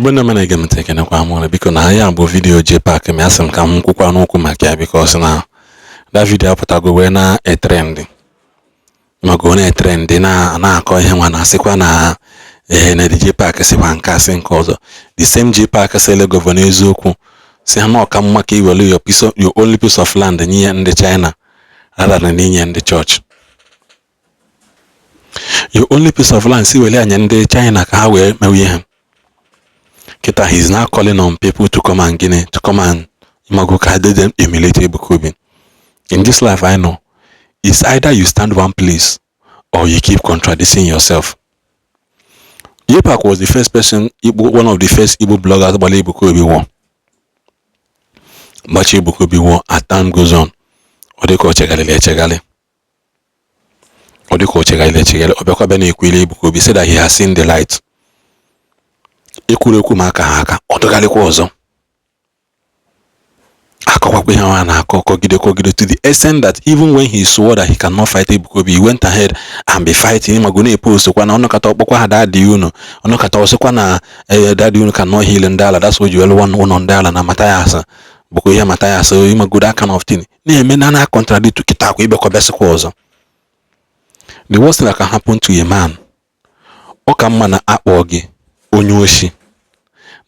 Igbo ndị ọma na-ege m ntị, ekenekwa m ụnụ. Biko, na ya bụ video JPAC ma asị m ka m kwukwa n'okwu maka ya, because na that video apụtago wee na-etrend, maka ọ na-etrend na na-akọ ihe nwa na-asịkwa na ee, na JPAC sịkwa nke asị nke ọzọ. The same JPAC sịle governor eziokwu, si ha na ọka mma ka iwere your piece of, your only piece of land nye ndị China rather than inye ndị chọọchị. Your only piece of land, si were anya ndị China ka ha wee mewe ihe. Kịta he is now calling on people to come and gịnị, to come and imago ka they them emulate Ebuka Obi. In this life, I know it's either you stand one place or you keep contradicting yourself. JPAC was the first person Igbo, one of the first Igbo bloggers gbara Ebuka Obi war, gbachi Ebuka Obi war. As time goes on, ọ dịka ọ chegharịrị echegharị, ọ dịka ọ chegharịrị echegharị, ọ bịakwa bịa na-ekwele Ebuka Obi, say that he has seen the light. Ekwuru ekwu ma aka ha aka, ọ dụgharịkwa ọzọ, akọkwakwa ihe a na-akọ, kọgide kọgide, to the extent that even when he swore that he cannot fight Ebuka Obi, he went ahead and be fighting. Mago na-epost kwa na ọnụkata ọkpọkwa ha daddy unu, ọnụkata ọsịkwa na daddy unu cannot heal ndị ala. That's what you one ụlọ ndị ala na Mathias bụkwa ihe Mathias, ịmago, that kind of thing na-eme na na contradict. Kịta akwa ịbịakwa bịasịkwa ọzọ. The worst thing that can happen to a man, ọ ka mma na akpọ gị onye oshi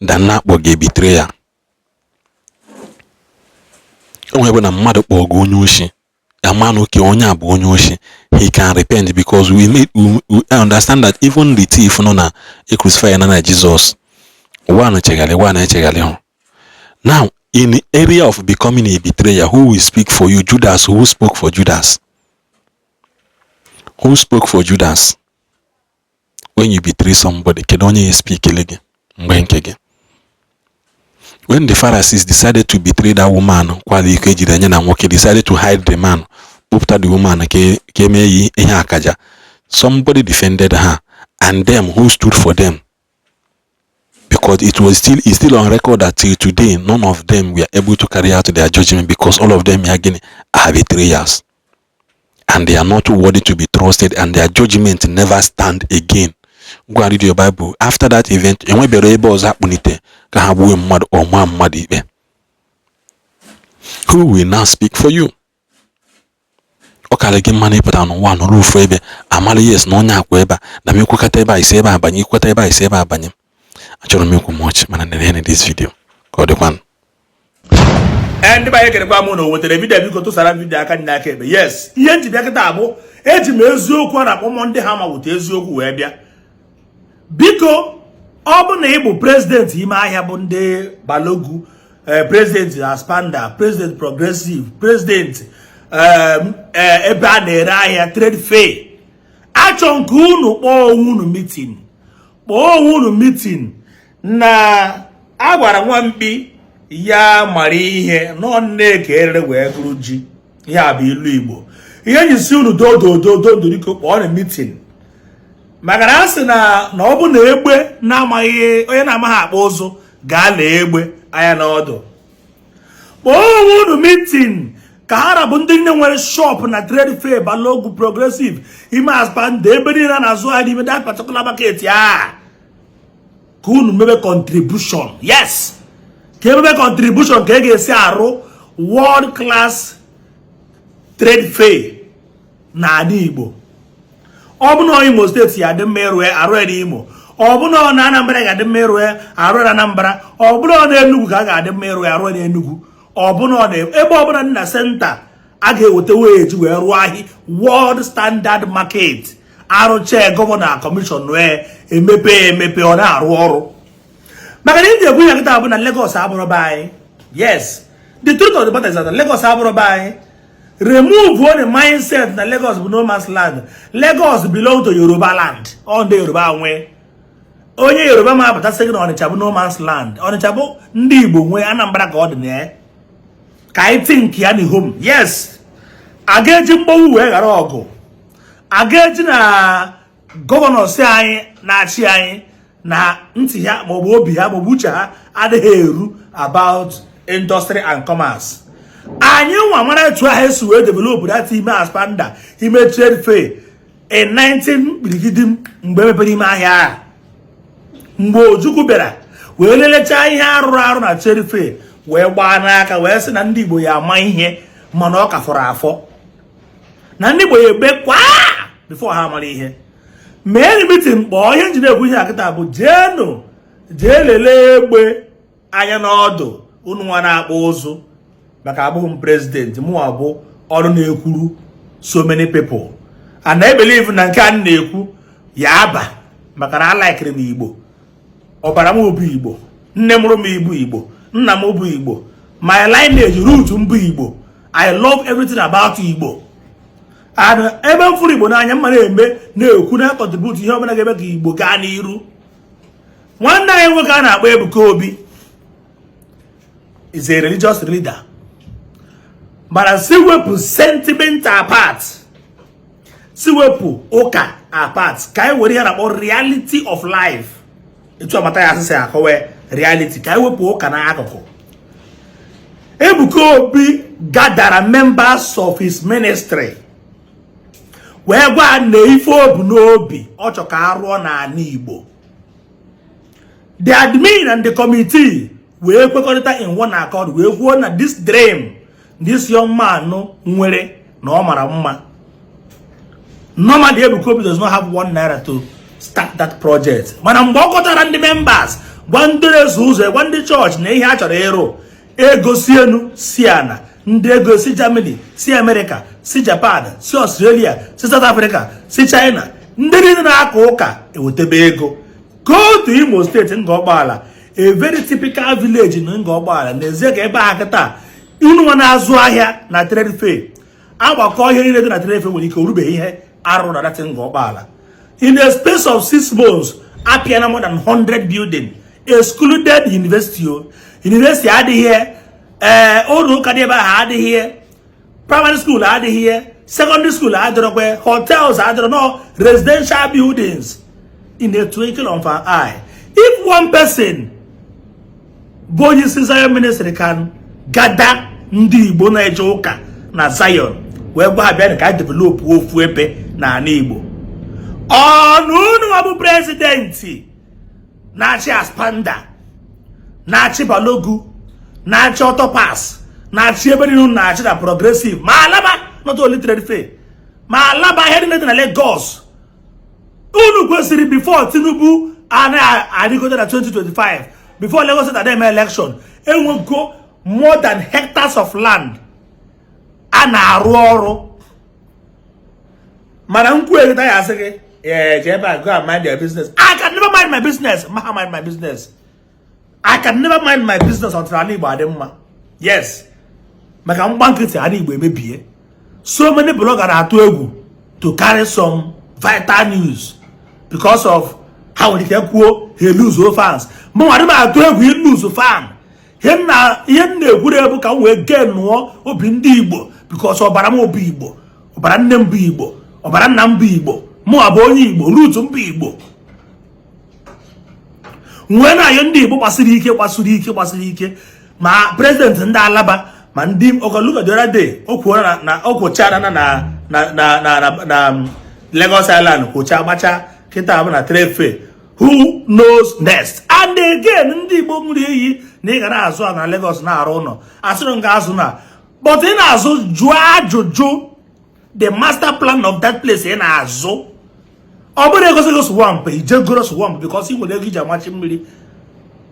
than na akpọ gị betrayer. O nwere bụ na mmadụ kpọọ gị onye oshi, ama na oke onye a bụ onye oshi, he can repent, because we understand that even the thief nọ na crucify na Jesus, one chegharị, one echegharị hụ. Now, in the area of becoming a betrayer, who will speak for you? Judas. Who spoke for Judas? Who spoke for Judas? When you betray somebody, kedu onye ya speak gị mgbe nke gị? When the Pharisees decided to betray that woman kwara iko ejiri anya na nwoke, decided to hide the man, kpụpụta the woman ka emee ya ihe akaja, somebody defended her. And them who stood for them? Because it's still on record that till today none of them were able to carry out their judgment, because all of them again are betrayers and they are not worthy to be trusted, and their judgment never stand again. Go and read your Bible. After that event, enwebere ebe ọzọ akpụnite ka ha gbuo mmadụ or maa mmadụ ikpe. Who will now speak for you? Ọ karị gị mma na ịpụta n'ụwa nọrọ ofu ebe, amara yes na onye akwa ebe a na m ekwekọta ebe a isi ebe a banye, ikwekọta ebe a isi ebe a banye. Achọrọ m ikwu much, mana nene this video ka ọ dịkwanụ. Ee, ndị be anyị, ekerekwa m na o nwetara video. Biko tụsara video aka ndị aka ebe. Yes, ihe nji bịa kịta bụ eji m eziokwu a na-akpọ mọ ndị ha ma wute eziokwu wee bịa. Biko, ọ bụ na ị bụ president ime ahịa, bụ ndị Balogu, president Aspanda, president Progressive, president ebe a na-ere ahịa trade fair, achọ nke unu kpọọ onwe unu meeting, kpọọ onwe unu meeting. Na a gwara nwamkpi ya mara ihe nọ nne ka erere wee gụrụ ji. Ihe a bụ ilu Igbo. Ihe nyi si unu dodododo ndoriko, kpọọ na meeting, maka na a sị na na ọ bụ na egbe na-amaghị onye na-amaghị akpa ụzụ gaa lee egbe anya n'ọdụ. Kpọọ onwe unu meeting ka ha rabụ ndị nne nwere shop na trade fair, Balogu, Progressive, ime Aspanda, ebe niile a na-azụ ahịa n'ime that particular market a, ka unu mebe contribution. Yes, ka emebe contribution ka e ga-esi arụ world class trade fair n'ala Igbo. Ọ bụ na Imo Steeti ya adị mma ịrụ arụ ya n'Imo, ọ bụ na na Anambra ga-adị mma ịrụ ya arụ ya na Anambra, ọ bụ na Enugu ka a ga-adị mma ịrụ ya arụ ya n'Enugu, ọ bụ na ebe ọbụla dị na center a ga-eweta weji wee rụọ ahịa world standard market. Arụcha, governor commission wee emepe emepe, ọ na-arụ ọrụ. Maka na ndị ekwu ya kịta bụ na Lagos abụrụ be anyị. Yes, the truth of the matter is that Lagos abụrụ be anyị. Remove the mindset na Lagos bụ no man's land. Lagos belong to Yoruba land. Ọ ndị Yoruba nwe. Onye Yoruba ma apụta sị gị na Ọnịcha bụ no man's land. Ọnịcha bụ ndị Igbo nwe. Anambra ka ọ dị na ya. Ka anyị think ya na home. Yes, a ga-eji mgbanwe wee ghara ọgụ, a ga-eji na governor si anyị na-achị anyị na ntị ha maọbụ obi ha maọbụ uche ha adịghị eru about industry and commerce. Anyị nwa mara etu ahụ esi wee develop that ime Aspanda, ime trade fair in 19 mkpirigidi, mgbe emepere ime ahịa a, mgbe Ojukwu bịara Wee lelechaa ihe arụrụ arụ na Trade Fair, wee gbaa n'aka, wee sị na ndị Igbo ya ama ihe, mana ọ ka fọrọ afọ na ndị Igbo ya ebe kwa before ha mara ihe. Mee meeting, kpọọ ihe njide ekwu. Ihe akịta bụ jeenụ jee lelee egbe anya n'ọdụ unu nwa na-akpụ ụzụ, maka abụghị m president, mụnwa bụ ọrụ na-ekwuru so many people, and I believe na nke a m na-ekwu ya aba, maka na alikiri m Igbo. Ọbara m bụ Igbo, nne mụrụ m Igbo, Igbo nna m bụ Igbo, my lineage, root m bụ Igbo. I love everything about Igbo, and ebe m fụrụ Igbo n'anya, mma na-eme, na-ekwu, na contribute ihe ọbụla ga-eme ka Igbo gaa n'iru. Nwanne anyị nwoke a na-akpọ Ebuka Obi is a religious leader, mana si wepụ sentiment apart, si wepụ ụka apart, ka anyị were ihe na-akpọ reality of life, etu amata ya asịsị akọwa reality, ka anyị wepụ ụka n'akụkụ. Ebuka Obi gathera members of his ministry wee gwa na ife obu n'obi ọ chọ ka arụọ n'ala Igbo. The admin and the committee wee kwekọrịta in one accord, wee kwuo na this dream this young man nwere na ọ mara mma. Normally, Ebuka Obi does not have ₦1 to start that project, mana mgbe ọ kọtara ndị members, gwa ndị na-eso ụzọ, gwa ndị chọọchị na ihe a chọrọ ịrụ, ego si enu si ana, ndị ego si Germany, si America, si Japan, si Australia, si South Africa, si China, ndị niile na-aka ụka ewetebe ego. Go to Imo State, Ngọkpala, a very typical village na Ngọkpala. N'ezie, ka ebe a kịta unu nwa na-azụ ahịa na trade fair, agbakọ ihe niile dị na trade fair nwere ike orubeghị ihe arụ na that Ngọkpala. In a space of 6 months, apịana more than 100 building, excluded university. O university adịghị, ee, ụlọ ụka dị ebe ahụ adịghị, primary school adịghị, secondary school adịrọkwa, hotels adịrọ, no residential buildings. In a twinkle of an eye, if one person bụ onye isi Zion Ministry can gather ndị Igbo na-eje ụka na Zion wee gwa ha, bịa ka anyị develop ofu ebe n'ala Igbo, ọnụ unu bụ president na-achị Aspamda, na-achị Balogun, na-achị Autopass, na-achị ebe niile na-achị na Progressive, ma Alaba, not only Trade Fair, ma Alaba, ihe niile dị na Lagos, unu kwesịrị before Tinubu a na-adịgote na 2025, before Lagos State eme election, enwego more than hectares of land a na-arụ ọrụ. Mana nkwu egota ya asị gị, ee, jee ebe a, go and mind your business. I can never mind my business. Ma mind my business, I can never mind my business until ala Igbo adị mma. Yes, maka mgba nkịtị, ala Igbo emebie. So many blogger na-atụ egwu to carry some vital news because of ha nwere ike kwuo, ha lose fans. Mụ nwa m atụ egwu lose fan. Ihe m na-ekwuru ebu ka m wee gee nụọ obi ndị Igbo, because ọbara m bụ Igbo, ọbara nne m bụ Igbo, ọbara nna m bụ Igbo. Mụ bụ onye Igbo, root m bụ Igbo. Nwee na-ayọ ndị Igbo gbasiri ike, gbasiri ike, gbasiri ike, ma president ndị Alaba, ma ndị Ogaluga. The other day, o kwuo na o kwochara na na na na na na Lagos Island, kwocha gbacha kịta bụ na trade fair. Who knows next? And again, ndị Igbo ṅụrụ iyi na ị ga na-azụ na Lagos, na-arụ ụlọ, asịrị nga azụ na, but ị na-azụ, jụọ ajụjụ the master plan of that place ị na-azụ. Ọ bụrụ egosi gị swamp, ijegoro swamp because ị nwere ego iji amachi mmiri.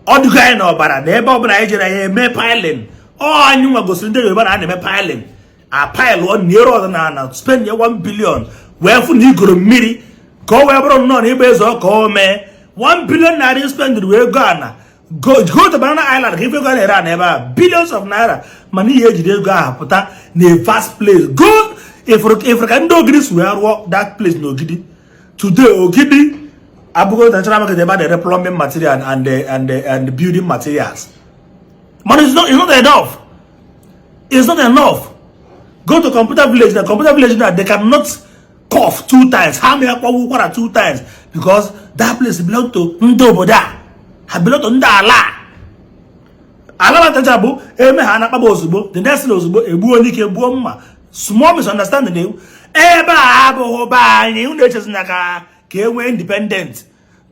Ọ dịgo anyị n'ọbara na ebe ọbụla anyị jere ya eme piling. Ọ anyị nwa gosiri ndị Yoruba na a na-eme piling, a pile ọ niere ọdịnala, spend ya 1 billion wee fụ na igoro mmiri ka ọ wee bụrụ nnọọ na ịgba eze ka o mee. 1 billion naira spend wee go ana go go to Banana Island ka ife ego a na-ere ana ebe a, billions of naira, mana ihe ejiri ego ahụ pụta na a vast place. Go ifuru ka ndị Ogidi si wee rụọ that place na Ogidi today. Ogidi abụgo natural market ebe a na-ere plumbing material and building materials, but it's not enough. It's not enough. Go to Computer Village. Na Computer Village now, they cannot cough two times, ha ma akpọgwụ ụkwara two times, because that place belong to ndị obodo a, ha belong to ndị ala ala matacha bụ eme ha na-akpaba ozugbo, the next thing ozugbo egbuo n'ike, gbuo mma. Small misunderstanding ewu ebe a abụghị be anyị. Unu echezina ka e nwee independent.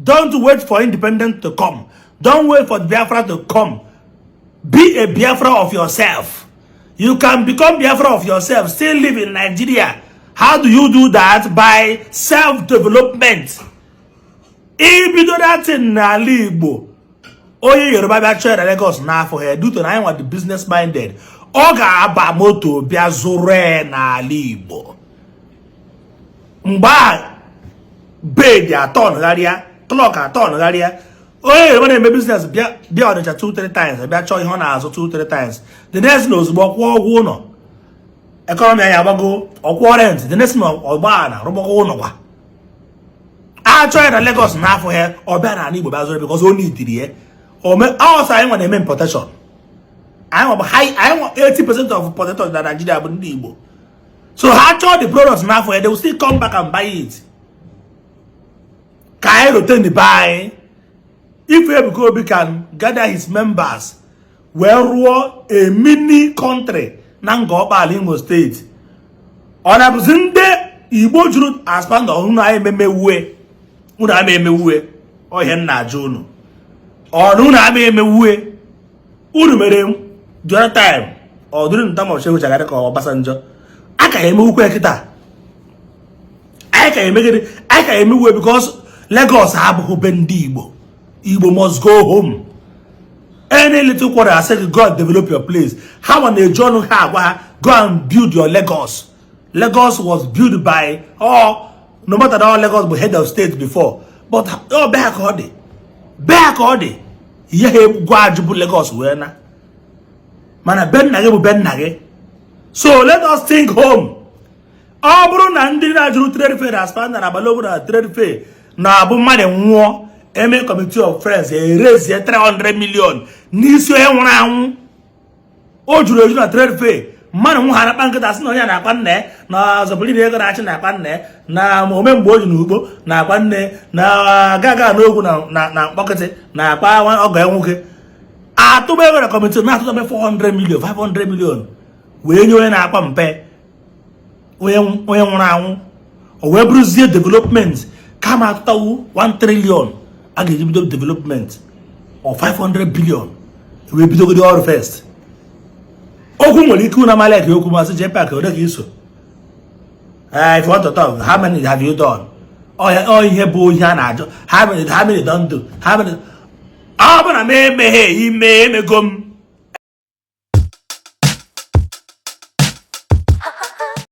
Don't wait for independent to come. Don't wait for Biafra to come. Be a Biafra of yourself. You can become Biafra of yourself, still live in Nigeria. How do you do that? By self-development. Ibido that thing n'ala Igbo, onye Yoruba bịa chọọ na Lagos n'afọ ha duto na anyị nwa the business minded, ọ ga-aba moto bịa zụrụ ya n'ala Igbo. Mgbe a bed atọ nụgharịa, clock atọ nụgharịa, onye Yoruba na-eme business bịa bịa Ọnịcha 2 3 times, bịa chọọ ihe ọ na-azụ 2 3 times, the next na ozugbo kwụọ ụgwọ ụlọ, economy anyị agbago, ọkwụọ rent, the next na ọgba na rụgbakọ ụlọ kwa achọ ya na Lagos n'afọ ya, ọ bịa n'ala Igbo bịa zụrụ because o nidiri ya. Ọsọ anyị nwa na-eme importation. Anyị nwa bụ high, anyị nwa 80% of potatoes na Nigeria bụ ndị Igbo. So ha chọọ the products n'afọ ya, they will still come back and buy it. Ka anyị rote be anyị. If Ebuka Obi can gather his members wee rụọ a mini country na Ngor Okpala, Imo State, ọ na-abụzi ndị Igbo juru ASPAMDA unu anyị ememewue, unu ama emewue ọhịa nna ajụ unu, ọ na unu ama emewue? Unu mere the other time, ọ dịrị nta ma Shehu Shagari ka Obasanjo a ka emewukwe kịta. Anyị ka emegide, anyị ka emewue, because Lagos abụghị be ndị Igbo. Igbo must go home. Any little quarter, asị gị, "Go and develop your place." Ha nwa na-eji ọnụ ha agwa ha, "Go and build your Lagos." Lagos was built by, oh, no matter how Lagos bụ head of state before, but ọ bịa ka ọ dị, bịa ka ọ dị, ihe ha gwa ajụ bụ Lagos wee na mana be nna gị bụ be nna gị. So let us think home. Ọ bụrụ na ndị na-ajụrụ trade fair na ASPAMDA na Balogun na trade fair na-abụ mmadụ nwụọ, eme committee of friends erezie 300 million n'isi onye nwụrụ anwụ, o juru eju na trade fair. Mmadụ nwụ ha na-akpa nkịta, sị na onye na-akpa nne ya, na zọbụli na ego na-achị na-akpa nne, na ome mgbe o ji n'ugbo na-akpa nne, na gaga n'ogwu na mkpọkịtị na-akpa ọgọ ya nwoke. Atụba ego na committee na-atụtabe 400 million, 500 million wee nye onye na-akpa mpe onye nwụrụ anwụ, o wee bụrụzie development, kama atụtawu 1 trillion a ga-eji bido development or 500 billion wee bidogodi ọrụ first. Okwu nwere ike unu amala ka okwu masị JPAC ole ka iso. If you want to talk, how many have you done? Ọ ihe bụ ihe a na-ajụ. How many, how many don do, how many? Ọ bụ na m emeghe ime emego m.